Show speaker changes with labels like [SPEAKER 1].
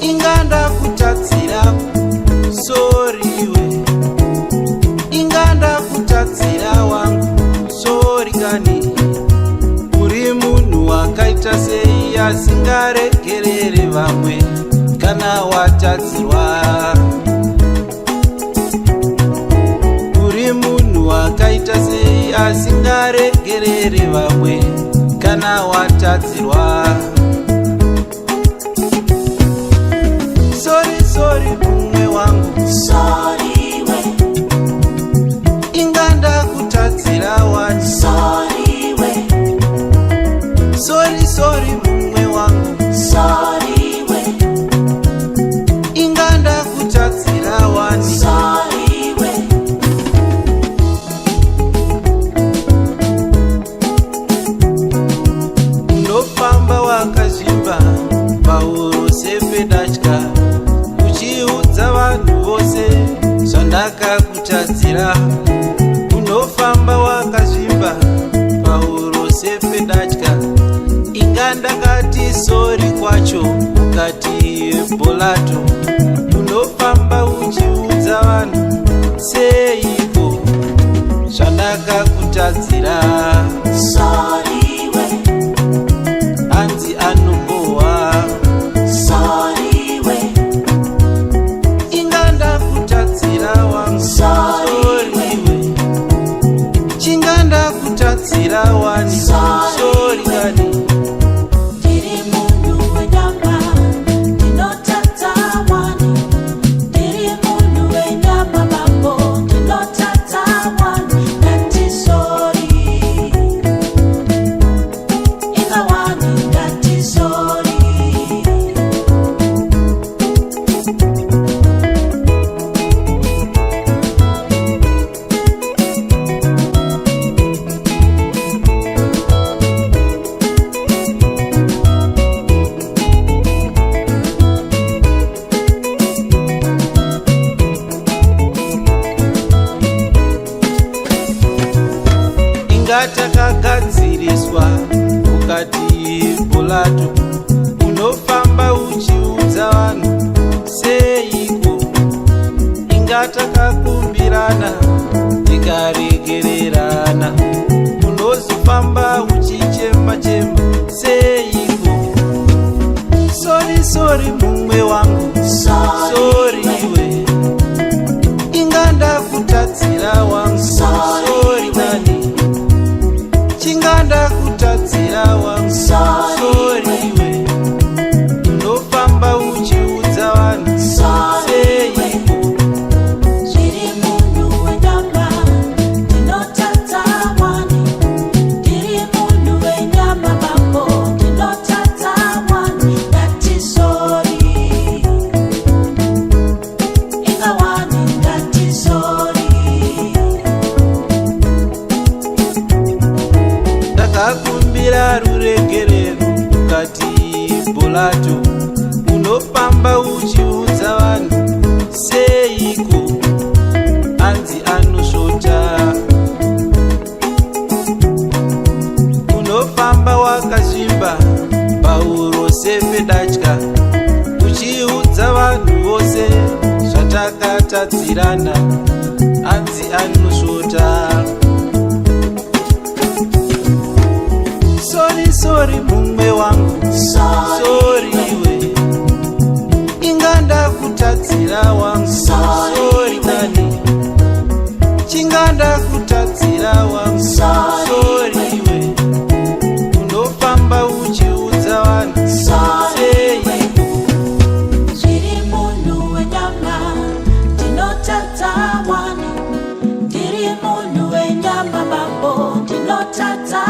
[SPEAKER 1] Inga ndakutadzira, sorry we. Inga ndakutadzira wangu, sorry kani. Uri munhu wakaita sei asingaregerere vamwe kana watadzirwa? Uri munhu wakaita sei asingaregerere vamwe kana watadzirwa? Sorry, sorry, mumwe wangu.
[SPEAKER 2] Sorry we.
[SPEAKER 1] Inga ndakutadzira wani.
[SPEAKER 2] Sorry we.
[SPEAKER 1] Sorry, sorry, mumwe wangu.
[SPEAKER 2] Sorry we.
[SPEAKER 1] Inga ndakutadzira wani.
[SPEAKER 2] Sorry we.
[SPEAKER 1] Unofamba wakazvimba pahuro sepedatya, uchiudza vanhu vose zvandakakutadzira. Unofamba wakazvimba pahuro sepedatya. Inga ndakati sorry kwacho, ukati bholato. Unofamba uchiudza vanhu seiko zvandakakutadzira?
[SPEAKER 2] Sorry we.
[SPEAKER 1] Hanzi anobohwa.
[SPEAKER 2] Sorry we.
[SPEAKER 1] Inga ndakutadzira wangu.
[SPEAKER 2] Sorry we.
[SPEAKER 1] We, chinga ndakutadzira wani.
[SPEAKER 2] Sorry
[SPEAKER 1] Sorry
[SPEAKER 2] we.
[SPEAKER 1] kani.
[SPEAKER 2] Ndiri munhu wenyama, ndinotadza wani. Ndiri munhu wenyama bambo, ndinotadza wani. Ndati sorry. Inga wani ndati sorry.
[SPEAKER 1] Inga takagadziriswa, ukati bholato. Unofamba uchiudza vanhu seiko? Inga takakumbirana, tikaregererana. Unozofamba uchichema chema seiko? Sorry, sorry, mumwe wangu.
[SPEAKER 2] Sorry
[SPEAKER 1] Sorry
[SPEAKER 2] we.
[SPEAKER 1] we. Inga ndakutadzira wangu.
[SPEAKER 2] Sorry
[SPEAKER 1] Sorry
[SPEAKER 2] we.
[SPEAKER 1] kani. Chinga ndakutadzira wangu.
[SPEAKER 2] Sorry
[SPEAKER 1] Sorry
[SPEAKER 2] we.
[SPEAKER 1] we. Unofamba uchiudza vanhu
[SPEAKER 2] Sorry we.
[SPEAKER 1] seiko?
[SPEAKER 2] Ndiri munhu wenyama, ndinotadza wani. Ndiri munhu wenyama bambo, ndinotadza wani. Ndati sorry. Inga wani ndati sorry.
[SPEAKER 1] Ndakakumbira ruregerero, ukati bholato. Unofamba uchiudza vanhu seiko? Anzi anosvota. Unofamba wakazvimba pahuro sepedatya, uchiudza vanhu vose zvatakatadzirana. Anzi anosvota. Sorry, sorry, mumwe wangu.
[SPEAKER 2] Sorry
[SPEAKER 1] Sorry
[SPEAKER 2] we.
[SPEAKER 1] we. Inga ndakutadzira wangu.
[SPEAKER 2] Sorry
[SPEAKER 1] Sorry
[SPEAKER 2] we.
[SPEAKER 1] kani. Chinga ndakutadzira wangu.
[SPEAKER 2] Sorry
[SPEAKER 1] Sorry
[SPEAKER 2] we.
[SPEAKER 1] we. Unofamba uchiudza vanhu
[SPEAKER 2] Sorry we.
[SPEAKER 1] seiko?
[SPEAKER 2] Ndiri munhu wenyama, ndinotadza wani. Ndiri munhu wenyama bambo, ndinotadza.